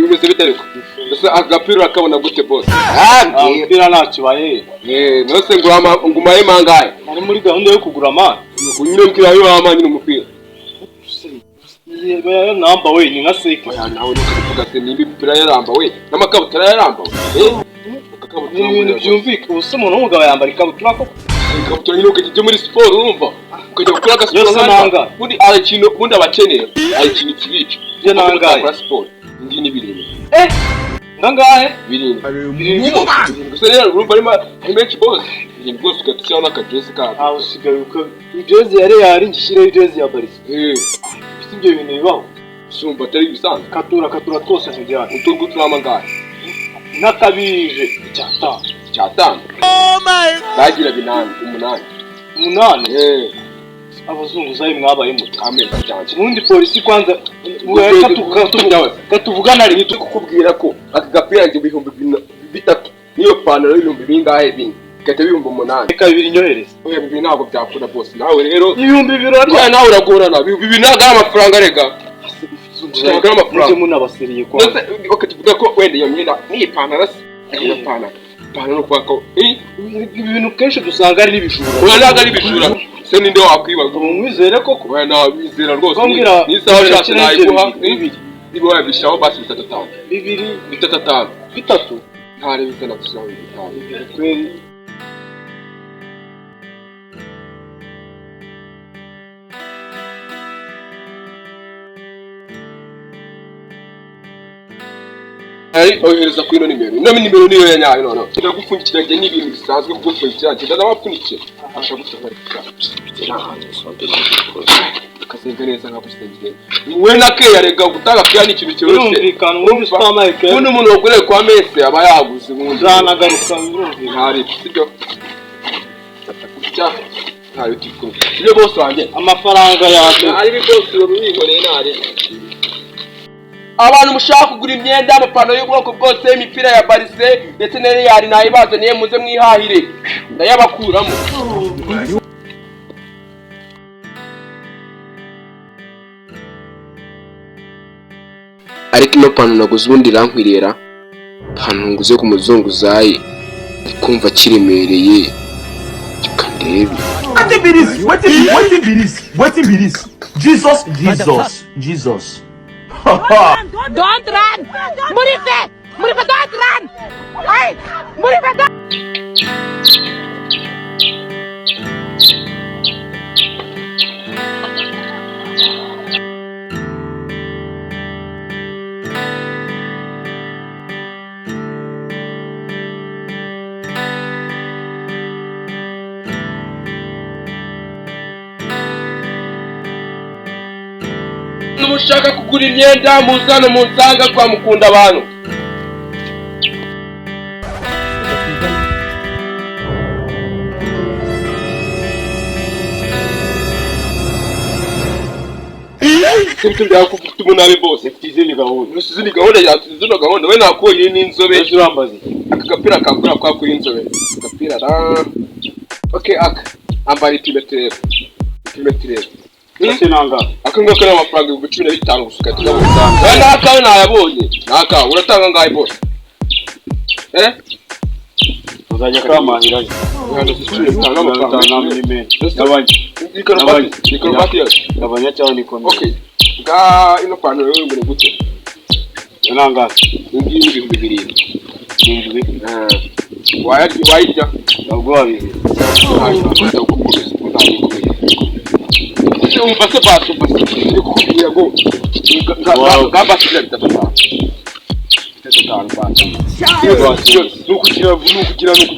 Bimeze bite ariko? Ese agapira urakabona gute boss? Umupira ntacyo ubaye. Nose ngo ngumaye mangahe? Nari muri gahunda yo kugura amana. Nyine mbwira ayo wama nyine umupira. Namba we ni nka seke. Oya nawe nukuvuga se nimba imipira yarambawe n'amakabutura yarambawe. Ni ibintu byumvikana. Ubu se umuntu w'umugabo yambara ikabutura koko? Ikabutura nyine ukajya ujya muri siporo urumva? Ukajya gukora agasiporo Yose nanga. Ubundi hari ikintu ubundi abakeneye hari ikintu kibica. Byo nangahe? Gukora siporo. Indi ni birindwi. Ngangahe? Birindwi. Birindwi. Gusa rero urumva arimo ari menshi boss. Birindwi rwose ugahita ushyiraho n'akajezi kabo. Aho usigaye uko ijezi ya Real ngishireho ijezi ya Barca. Si ibyo bintu bibaho. Sumva atari ibisanzwe. Katura katura twose tujyana. Utu ngutu ni amangahe? N'akabije icyatanu. Icyatanu. Oh my. Bagira binani umunani. Umunani? Abazunguzayi mwabaye muto. Kameza cyane. Ubundi polisi kwanza katuvugana rimwe tukukubwira ko aka gapira nge 3000 niyo pantaro y'ibihumbi bingahe bine. Gata 8000. Reka bibiri nyohereze. Oya bibiri ntabwo byakunda boss. Nawe rero 2000 arya nawe uragorana. 2000 ntabwo ari amafaranga rega. Ntabwo ari amafaranga. Mujye munabaseriye kwa. Okay tuvuga ko wenda iyo myenda ni ipantaro se. Iyo pantaro. Ipantaro kwa ko. Ibi bintu kenshi dusanga ari ibijura. Oya ntabwo ari ibijura. Se ninde wakwibaza? Umwizere koko. Oya nabizera rwose. Ni sawa ushatse nayiguha. Niba wabishaho basi 35. Bibiri 35. Bitatu. Ntare bizana gushyiraho bitanu. Kweli. Ari ohereza kuri ino nimero. Ino nimero niyo ya nyayo noneho. Ndagupfunyikira njye ni ibintu bisanzwe kugupfunyikira njye ndabapfunyikira. Ashaka gusa kasenga neza nkagusengera. We na keya rega gutanga keya ni ikintu cyoroshye. Birumvikana ubundi utamaye keya. Ubundi umuntu waguriye kwa mese aba yaguze ubundi. Zanagaruka birumvikana. Ntari sibyo. Ntari turi. Sibyo bose wanjye. Amafaranga yawe. Ari bose urabihoreye ntari. Abantu mushaka kugura imyenda amapantaro y'ubwoko bwose imipira ya Barca ndetse na Real nayibazaniye muze mwihahire ndayabakuramo. Ariko ino pantaro naguze ubundi irankwirera pantaro nguze ku muzunguzayi kumva kiremereye kandebe. Wetin be this? Wetin be this? Wetin be this? Jesus, Jesus, Jesus. Don't run! Murife! Murife, don't run! Hey! Murife, don't! Mushaka kugura imyenda muzano munsanga kwa mukunda abantu. Ibyo byakufite umunabi bose. Izindi gahunda. Izindi gahunda ya zino gahunda we nakuye n'inzobe. Urambaze. Aka gapira kakura kwa kuri inzobe. Gapira ra. Okay aka ambara ipimetero. Ipimetero. Ese nanga. Aka ngaka ni amafaranga 15,000 gusa ukahita uyabona. Oya nakawe nayabonye. Naka uratanga ngahe bose? Uzajya kamahira. 15 n'amafaranga. Gabanya. Ikaruvati yose. Gabanya cyangwa nikomeye. Okay. Nga ino pantaro yo ngure gute? Nanga. Ngiyi 7,000. 7. Wayarya? Ntabwo wabizi. Umva se basi umva se ndi kukubwira ngo ngamba bitatu bitanu basi nukugira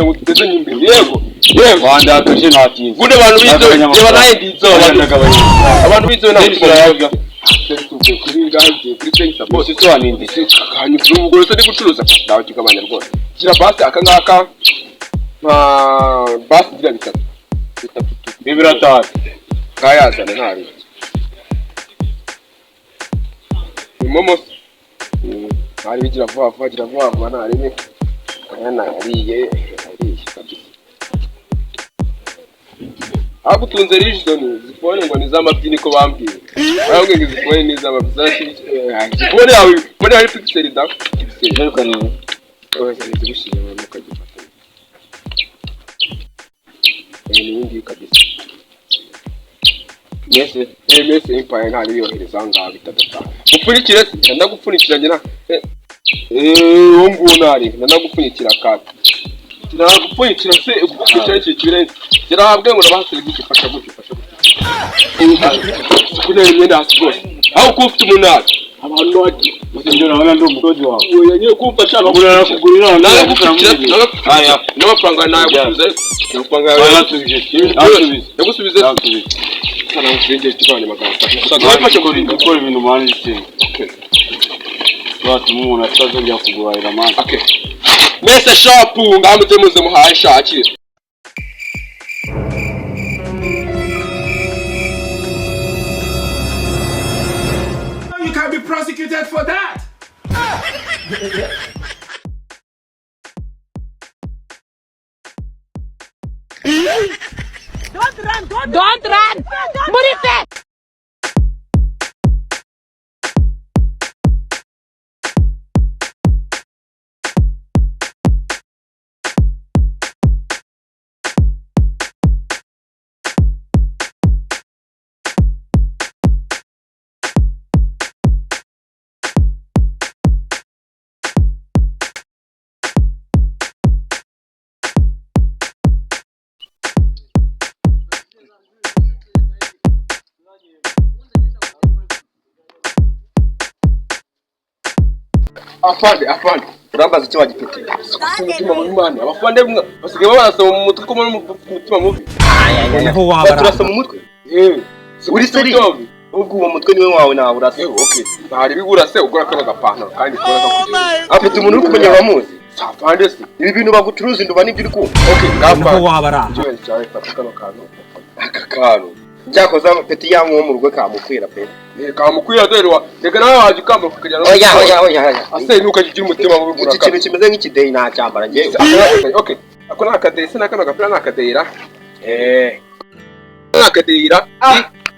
ngo dutezanye imbere. Yego yego wandakaje natinze ubundi abantu b'inzobe reba nawe ndi inzobe abantu b'inzobe ntabwo kuri ngahe kuri sensa bose sobaninde kanyuze ubwo rero ndi gucuruza nawe kigabanya rwose gira basi aka ngaka basi gira bitatu bitatu 2,500 kayazana ntari momo ntari bigira vuba vuba gira vuba vuba ntari ni aya ariye kabisa agutunze rijoni zifone ngo ni z'amabyini ko bambwiye. Barambwiye ngo izi phone ni iz'aba phone yawe, phone yawe pixel da pixel. Rero. Oya, nizigushyire mu ukagifata. Ni iyi ngiyi kabisa. Yes. MS Empire ntabwo yohereza aho ngaho bitatu. Gupfunyikira se, ndagupfunyikira njye na uwo nguwo nari ndagupfunyikira kata. Ndagupfunyikira se, gupfunyikira iki kirenze. Yarahabwe ngo nabaha serivisi, fasha gutya, fasha gutya. Kunera imyenda hasi rwose. Aho kuba ufite umunani. Abantu bagiye. Ibyo urabona ndi umukozi wawe. Oya, nyine kumfasha. Nakugurira. Nagupfunyikira n'amafaranga nayagusubiza ariko. Amafaranga yawe. Nasubize. Nasubize. Yagusubize. Nasubize. Nagufashe. Gukora ibintu man bitewe. Watuma umuntu atazongera kuguhahira man. Okay. Mese shop ngamutse muze muhaye shakira. You can be prosecuted for that. Don't run! Don't run! Murife! Afande, afande. Urambaza icyo wagifite? Umutima mubi man. Abafande bimwe basigaye barasoma mu mutwe ko muri umutima mubi. Turasa mu mutwe. Eh. Uri seri? Ubwo uwo mutwe niwe wawe nawe urasa. Eh, okay. Ntari bigura se ugura kano gapantaro kandi kora kakugera. Afite umuntu uri kumenya bamuzi. Afande se. Ibi bintu bagucuruza induba nibyo uri kumva. Okay, ngapa. Icyo cyawe fata kano kantu. Aka kantu. Cyakoze peti yangu wo mu rugo kamukwira pe. Eh, kamukwira dore wa. Reka nawe waje ukamba kukajya. Oya oya oya oya. Ase nukaje ugira umutima mubi. Iki kintu kimeze nk'ikideyi ntacyambara njyewe. Okay. Ako ni akadeyi se na kano gapira ni akadeyira. Eh. Ni akadeyira.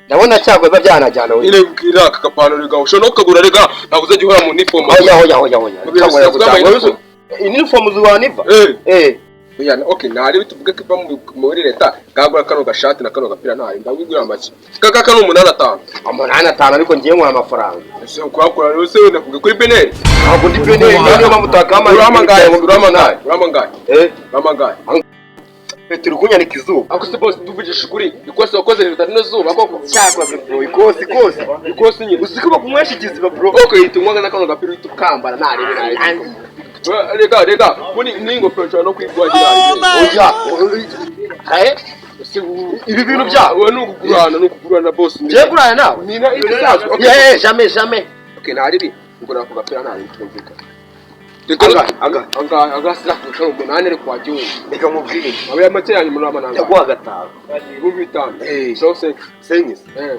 Ndabona cyakoze byanajyana we. Ile bwira aka gapantaro rega ushobora no kukagura rega ntabwo uzajya uhora mu uniform. Oya oya oya oya. Mu biro Uniform zuwaniva? Eh. Eh. Oya, okay, ntari bituvuge ko iva muri leta ngagura kano gashati na kano gapira ntari ndagwigura make. Kaka kano 8.5. 8.5 ariko ngiye nkwa amafaranga. Ese ukakura rero se nakubwiye kuri beneri. Ntabwo ndi beneri niyo mpamvu utakama. Uramangaye, uramangaye, uramangaye. Eh. Uramangaye. Petero kunyanika izuba. Ako se boss tuvugisha ukuri ikosi wakoze riruta rino zuba koko. Cyakoze bro, ikosi ikosi. Ikosi nyine. Uzi ko bakunywesha ikiziba bro. Okay, itumwaga na kano gapira uhita ukambara ntari ntari. Rega rega muri n'ingofero nshobora no kwigwagira. Oya. Eh? Ibi bintu byawe wowe ni ukugurana boss. Ngiye gurana nawe. Ni na ibisanzwe. Yeah, jamais jamais. Okay, ntari bi. Ugura ako gapira ntari twumvikana. Reka Aga aga aga sira 8 ariko wagiye. Reka mubwire. Abe make yanyu muri amananga. Ndaguha 5. 5,000. Eh. So six. Senyise. Eh.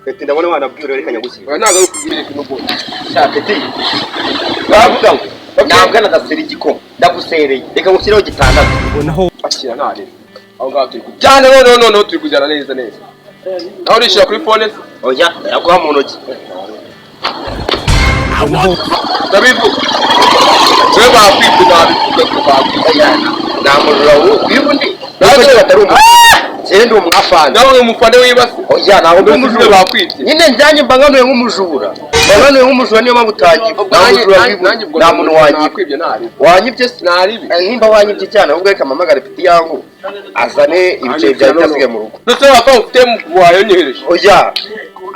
Peti ndabona wanabwira reka nyagushyira. Oya ntabwo ari ukubwira ikintu boss. Sha peti. Bavuga ngo ntabwo nagasera igikoma. Ndagusereye. Reka ngushyireho 6. Akira ntari. Aho ngaho turi kujyana no no turi kujyana neza neza. Naho urishyira kuri phone se? Oya, ndaguha mu ntoki. Ndabivuga. Wewe bakwibye nabivuga ko bakwibye. Namurura wiba undi. Ntabwo atari umu. Njye ndi umwafana. Nawe umufana wibase. Oya, ntabwo ndi Umujura umujura. bakwibye. Nyine njyanye mbanganuye nk'umujura. Mbanganuye nk'umujura niyo mpamvu utangiye. Nta mujura wiba. Nta muntu wanyibye. Nakwibye ntari. Wanyibye se? Ntari bi. Nimba wanyibye cyane ahubwo reka mpamagare peti yangu azane ibiceri byawe byasigaye mu rugo. Ndetse waka ufite wayonyereje. Oya,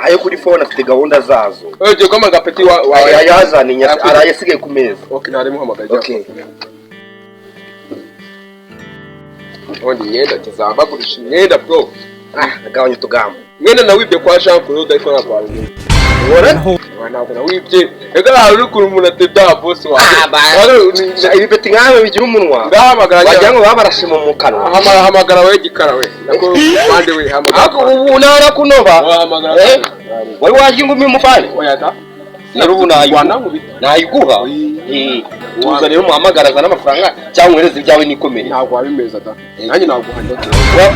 ayo kuri phone afite gahunda zazo. Oye ugiye guhamagara peti wa Ayazane arayasigaye ku meza. Okay, ntari muhamagara. Okay. Ubundi imyenda tuzabagurisha imyenda bro. Ah, agabanya utugambo. Imyenda nawibye kwa Jean Claude ariko ntabwo wabimenya. Wora? Ntabwo nawibye. Reka hari ukuntu umuntu atebya boss wawe. Ibi peti nkawe bigira umunwa. Ndahamagara Wagira ngo babarashe mu kanwa. Hamagara we gikara we. Nako bande we hamagara. Ako ubu nara kunoba. Wahamagara. Wari waje ingumi mufane? Oya da. Rero ubu nayiguha. Tuza rero muhamagaraza n'amafaranga cyangwa uhereze ibyawe nikomere. Ntabwo wabimeza da. Nanjye naguha ndetse.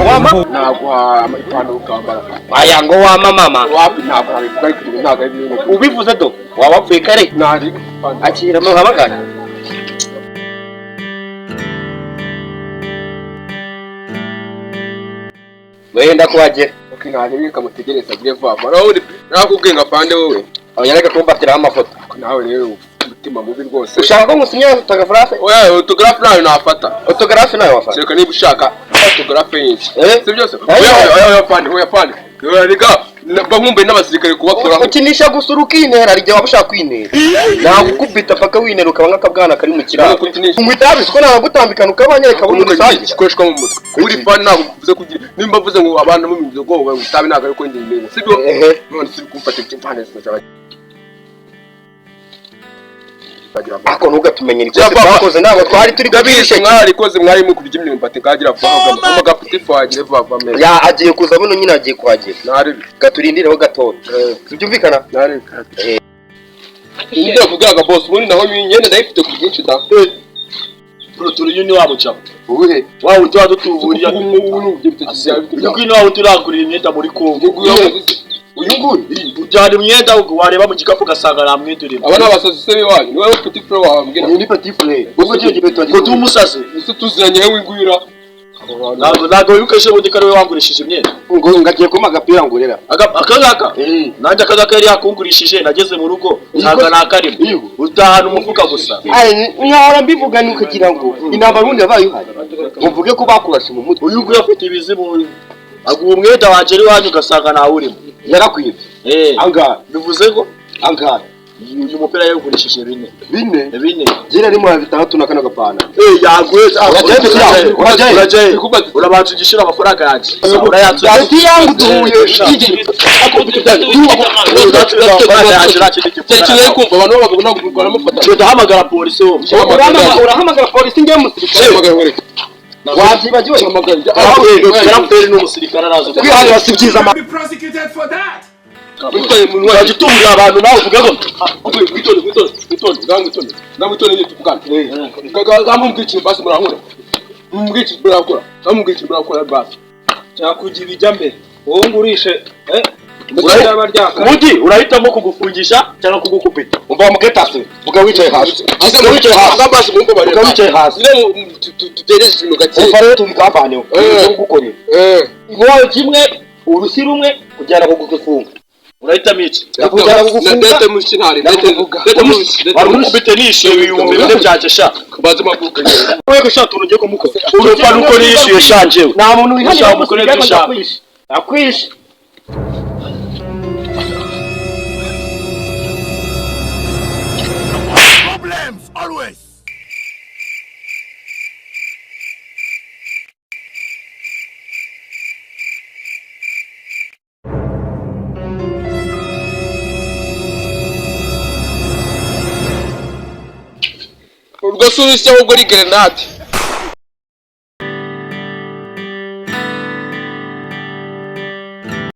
Wama naguha ipantaro ukambara. Aya ngo wama mama. Wapi ntabwo nabivuga ariko ntabwo ari bimwe. Ubivuze do waba wapfuye kare. Nari akira muhamagara. Wenda kuhagera. Okay, ntabwo reka mutegereze agire vuba vuba. Nawe nakubwiye ngo afande wowe. Abanyareka kumbatiraho amafoto. Nawe rero umutima mubi rwose. Ushaka ko ngusinyira autographe? Oya, autographe nayo nafata. Autographe nayo wafata. Kereka niba ushaka autographe nyinshi. Si byose. Oya, oya afande, oya afande. Oya rega, mba nkumbuye n'abasirikare kubakoraho. Ukinisha gusa urukinera hari igihe waba ushaka kwinera. Nagukubita paka winera ukaba nk'akabwana kari mu kiraro. Unywa itabi siko nagutambikana ukabanyereka muri rusange. Gikoreshwa mu mutwe. Uri fan ntabwo bivuze kugira nimba mvuze ngo abantu mu mizogo ngo itabi ntabwo ariko njye ndego. Sibyo? None si kumfata impande zose. Ako ntugatumenyere ikosa twakoze ntabwo twari turi kubishe mwarikoze mwari mu kurya imyumbati kagira vuba amagapiti fagire vuba vuba meza. Ya agiye kuza buno nyine agiye kuhagera. Nari gaturindireho gatoya. Sibyumvikana? Nari. Ngiye kugaga boss ubundi naho imyenda ndayifite ku byinshi da. Turi ni wabo cyane. Ubuhe? Wawe utwa dutuburiye. Uyu wawe turagurira imyenda muri Kongo. Uyu nguyu ujyana imyenda wareba mu gikapu ugasanga nta mwenda urimo. Aba ni abasazi se biwanyu ni wowe petit frère wambwira. Uyu ni petit frère. Ubwo cyo gipeto ngo tumusaze. Ese tuziranye hewe ingwira. Ntabwo wibuka ejo bundi ko ari we wangurishije imyenda. Ngo ngagiye kuma agapira ngurera. Akangaka? Nanjye akangaka yari yakungurishije nageze mu rugo nsanga nakarimo. Utahana umufuka gusa. Nkahora mbivuga ni ukagira ngo intambara ubundi yabaye ihari. Ngo mvuge ko bakurashe mu mutwe. Uyu nguyu afite ibizimu. Aguha umwenda wanje ari wanyu ugasanga ntawe urimo. Yarakwibye. Angahe? Bivuze ngo angahe? Uyu mupira yawugurishije bine. Bine? Bine. Jira rimwe ya bitandatu na kano gapana. Yaguye. Uraje. Urabanza ugishira amafaranga yanjye. Urayatse. Ati yangu duhuye. Cyerekezo kumva abantu b'abagabo ntabwo baramufata. Ndahamagara polisi wo. Urahamagara polisi ngiye musirikare. Wabyibagiwe. Yaraperi n'umusirikare araza. Kwihanira si byiza. Be prosecuted for that. Wajya abantu nawe uvuge ngo witonde witonde witonde ngamwitonde ngamwitonde nyine tuvugane ngamubwira basi murankora mubwira murakora ngamubwira murakora basi cyakugira ibijya mbere wowe ngurishe Mugi urahitamo kugufungisha cyangwa kugukubita. Umva muketase vuga wicaye hasi. Asa wicaye hasi basi mwumva bari. Vuga wicaye hasi. Nyine tutereze ikintu gake. Umva rero tubigambaneho. Ngukorera. Inkoyo kimwe urushyi rumwe kujyana kugufunga. Urahitamo iki? Kujyana kugufunga. Ndete mushi ntari. Ndete mushi. Warukubite nishyuye ibihumbi bine byanjye sha. Baze maguka. Wewe sha tuntu ngiye kumukora. Urupfa nuko nishyuye sha njyewe. Nta muntu wihanira umukorere sha. Akwishe. Problems always. Urwo si urushya ahubwo ari grenade.